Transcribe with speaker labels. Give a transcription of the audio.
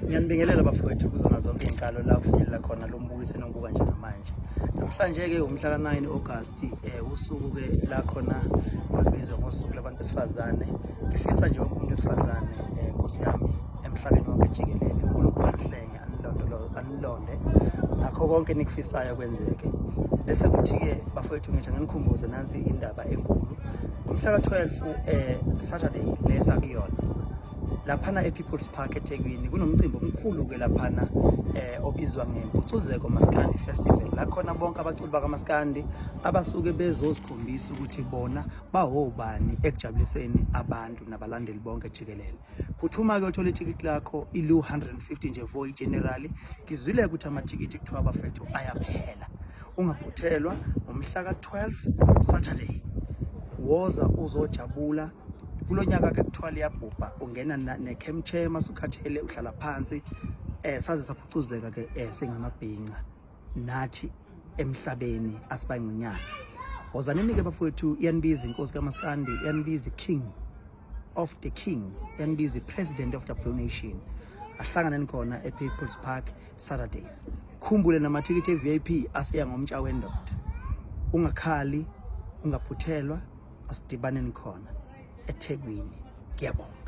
Speaker 1: Ngiyanibingelela bafowethu kuzona zonke iy'nkalo la kufinyelela khona lo mbukiso enobuka njengamanje. Namhlanje-ke umhla ka-9 August usuku-ke la khona olubizwa ngosuku labantu besifazane. Ngifisa nje wonke umuntu wesifazane Nkosi yami emhlabeni wonke jikelele uNkulunkulu anihlenge anilonde ngakho konke enikufisayo kwenzeke. Bese kuthi-ke bafowethu ngisho nginikhumbuze nansi indaba enkulu. Ngomhla ka-12 Saturday lesa kuyona laphana ePeople's Park eThekwini kunomcimbi omkhulu ke laphana obizwa ngeMpucuzeko Maskandi Festival, la khona bonke abaculi bakaMaskandi abasuke bezozikhombisa ukuthi bona bahobani ekujabuliseni abantu nabalandeli bonke jikelele. Phuthuma ke uthole ithikithi lakho, ilu 150 nje vo general. Ngizwile ukuthi amathikithi kuthiwa abafethu ayaphela. Ungaphuthelwa ngomhla ka-12 Saturday, woza uzojabula. Kulo nyaka ke kuthiwa liyabhubha, ungena ne-camp chair masukhathele uhlala phansi. Saze saphucuzeka ke singamabhinca nathi emhlabeni asibancinyana. Wozanini ke bafowethu, iyanibiza inkosi kaMaskandi, iyanibiza king of the kings, iyanibiza president of the Blue Nation. Ahlanganeni khona ePeople's Park Saturdays. Khumbule namathikithi e-VIP asiya ngomtsha wendoda. Ungakhali, ungaphuthelwa, asidibaneni khona eThekwini. Ngiyabonga.